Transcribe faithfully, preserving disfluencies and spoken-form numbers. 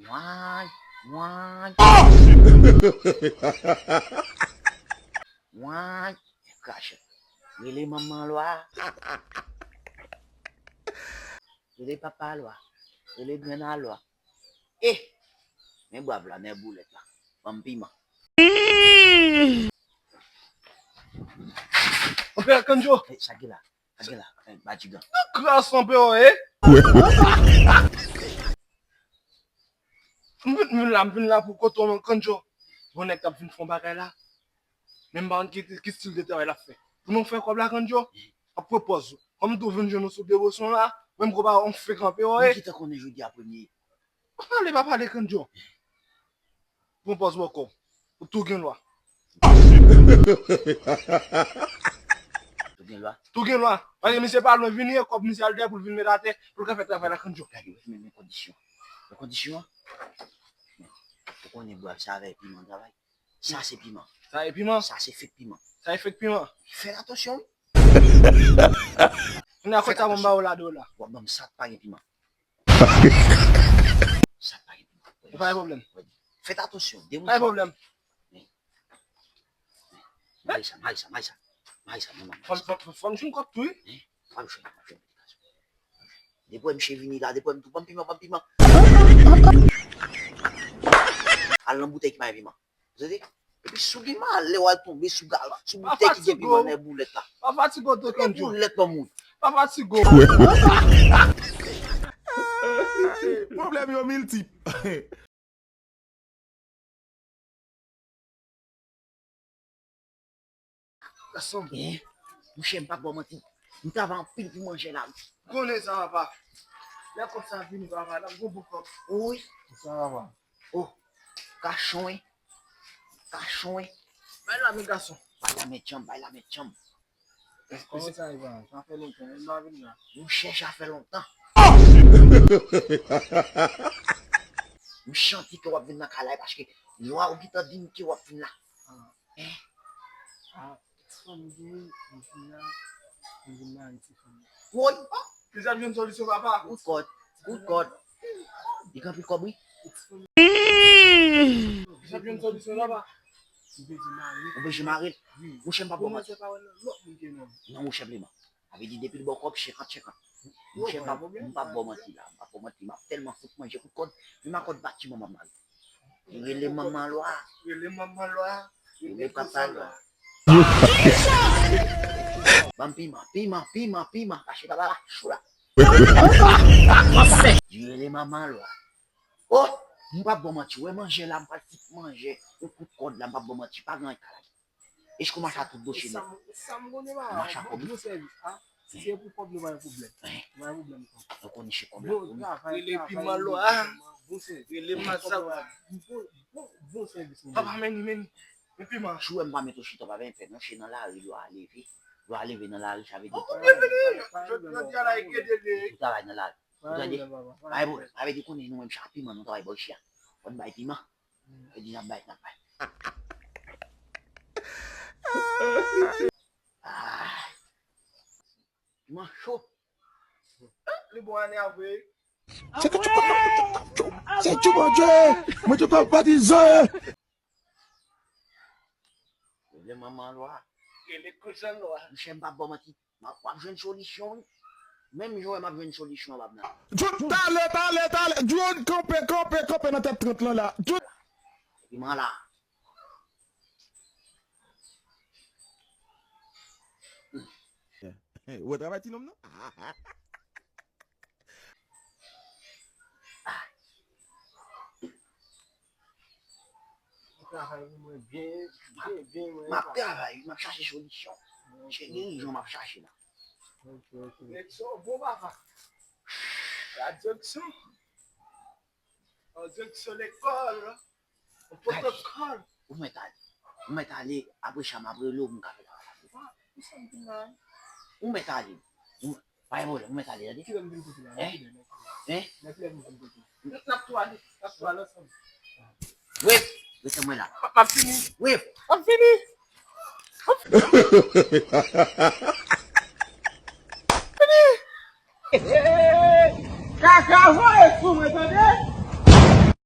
Way, way. Way. Krache. Rele manman lwa. Rele papa lwa. Rele grann a lwa. Eh! Men bwav la, men boulèt la. Ban m piman. Anpè Kandjo. Eh, sa ki la? Sa ki la? Eh, Batigan. Kras anpè, eh. M vin, m vin la, m vin la pou kote w, Kandjo. Gon nèg k ap vin fè yon bagay la. Men m pa konn ki, ki stil de travay l ap fè. Pou nou fè kòb la, Kandjo, ap pran pòz ou. Kòm tou vin jwenn nou sou de bosyon la, menm kou pa yon fek anpè, eh. Mwen ki te konnen jodi a premye. Pa pale, pa pale, Kandjo. Pran pòz bòkò. Ou tou gen lwa. Tou gen lwa. Tou gen lwa. Paske misye pa lwen vini, e kòb misye al dèyè pou l vin met atè, pou l ka fè travay la, Kandjo. Gade, men, men kondisyon. Men kondisyon an. Ou konnen bwav sa avèk piman travay. Sa se piman. Sa e piman? Sa se fek piman. Sa e fek piman. Fè atansyon, wi. Kounye a, kote sa mwen ba w la do la? W ap ban m sa k pa gen piman. Sa k pa gen piman. Ou pa gen pwoblèm. Fè atansyon. Pa gen pwoblèm. Mari sa, mari sa, mari sa. Mari sa, manman. Fò m, fò m, fò m jwenn kòb tou, wi. Fò m jwenn, fò m jwenn. Depi w wè misye vini la, depi w wè m tou, ban m piman, ban m piman. Al nan boutèy ki pa gen piman. Ou tande? Epi si w gen malè, w al tonbe sou galan, sou boutèy ki gen piman nan boulèt la. Pa fatige w, Kandjo. Boulèt nan moun. Pa fatige w. Pwoblèm yo miltip. Gason. Eh, monchè, m p ap ba w manti. M travay anpil pou manje la. Konnen sa, papa. Lè kòb sa vini, papa, n ap gon bon kòb. Wi. Sa va. Oh, kachon, wi. Kachon, wi. Bay la men, gason. Bay la men, djanm, bay la men, djanm. Kòman sa ye, papa? Sa fè lontan, m pa vin la. Monchè, sa fè lontan. M santi ke w ap vin nan kay la, paske lwa ou gentan di m ke w ap vin la. Ah. Hein? Ah, ti fanm m gen, m vin la, m vin mari ti fanm nan. Woy! Deja m jwenn solisyon, papa. Kout kòd, kout kòd. Li gen anpil kòb, wi. Deja m jwenn solisyon, papa. M bezwen mari. Ou bezwen mari l? Wi. Monchè, m p ap ba w manti. Pou mwen, se pa wè nan lòt moun ke non. Non, monchè, vle man. Sa vle di depi l ba w kòb senkant senkant. Monchè, m p ap, m p ap ba w manti la, m p ap ba w manti, m ap tèlman fout manje kout kòd, menm a kòd batiman m ap mare. Rele manman lwa. Rele manman lwa. Rele papa lwa. Ban m piman, piman, piman, piman, paske papa la cho la. Rele manman lwa. Oh, m p ap ba w manti, wè manje la, m pral fout manje, yon kout kòd la, m p ap ba w manti, pa gen anyen k ka lage. Èske w mache a tout dosye nèt? Sa m, sa m konnen pa. Mache a kòb, wi. Bon sèvis, a. Si se pou kòb, nou pa gen pwoblèm. Nou pa gen pwoblèm kòb. Nou konnen se kòb la. Bon travay, travay. Rele piman lwa. Bon sèvis. Rele mazak. Bon, bon, bon sèvis. Papa, men li, men li. Men piman. Si w wè m pa mete w chita, pa gen pè, non, se nan lari lwa a leve. Lwa a leve nan lari, sa vle di. Oh, byenveni. Jodi a la, e gede li. Ou travay nan lari. Ou tande? Pa gen pwoblèm, papa. Pa gen pwoblèm. Sa vle di konnen nou menm se a piman nou travay bò isit a. Fò n bay piman. Yo di n ap bay, n ap bay. Ah. Piman cho. Li bon ane a vre. Se te tchoupa, tchoupa, tchoupa. Se tchoupa Dye. Mwen tchoupa patizan. Rele manman lwa. Rele kouzen lwa. Monchè, m p ap ba w manti. M ap, w ap jwenn solisyon, wi. Menm jan w wè m ap jwenn solisyon, w ap nan. Drone, talè, talè, talè. Drone, kanpe, kanpe, kanpe nan tèt trant lan la. Drone. Piman la. Ou wè travay ti nonm nan? Travay pou mwen byen, byen, byen, mwen. M ap travay, m ap chache solisyon. Ok. Se gerizon m ap chache la. Ok, ok. Direksyon, bon papa. La direksyon. An direksyon lekòl. An pwotokòl. Ou mèt ale. Ou mèt ale, apre sa, m ap rele w pou m ka fè travay la pou ou. Ah, pou sa m vin la. Ou mèt ale. Ou, pa gen pwoblèm, ou mèt ale, tande. Kilè m vin kote la? Hein? Kilè, kilè? Hein? Kilè m vin kote? N, n ap tou ale. N ap tou ale ansanm. Wi, rete mwen la. M ap, m ap fini. Wi. M ap fini. M ap fini. Kaka voye sou mwen, tande?